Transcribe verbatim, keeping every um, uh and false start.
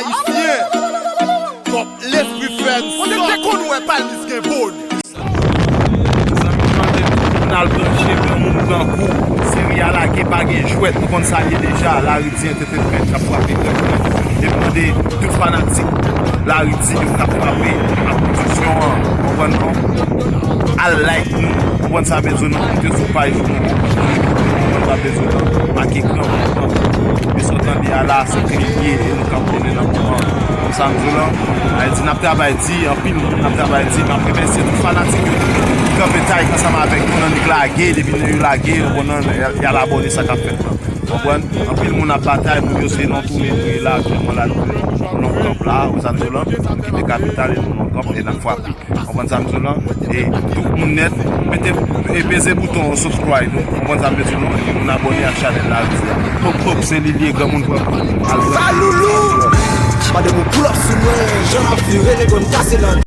Ayisyen, kòb lespri fè n sòt. Kote te konn wè palmis gen bone? Zanmi m mande tout moun al branche, granmoun, grangou. Seri a lage, pa gen jwèt, nou konn sa l ye deja. Laridi Entertainment k ap frape grangou. E m mande tout fanatik Laridi yo k ap frape aplikasyon an, konprann non? Al like nou, konprann sa m bezwen non, moute sou paj nou, konprann sa m bezwen non, make gran mouvman. Depi sa w tande a la, se klik li ye, e nou k ap konnen nan moman. Konn sa m di w lan, Ayiti n ap travay di, anpil moun n ap travay di, m ap remèsye tout fanatik yo ki kanpe tay ansanm avèk nou nan lig lage, depi nan yo lage, konprann, y al abòne sa k ap fèt lan. Konprann? Anpil moun ap batay, moun yo se nan tounen nou ye la, aktyèlman la, nou, nou nan yon kanp la, konn sa m di w lan, nou kite kapital e nou nan yon kanp e n ap frape. Konprann sa m di w lan? E tout moun nèt, mete, e peze bouton subscribe, nou konprann sa m di w lan? Epi moun abòne ak chanèl la jodi a. Pop, pop, se li l ye, granmoun pran kou. Al pran. Sa loulou! Madanm ou pull up sou mwen, jan m ap vire, nèg yo m kase nan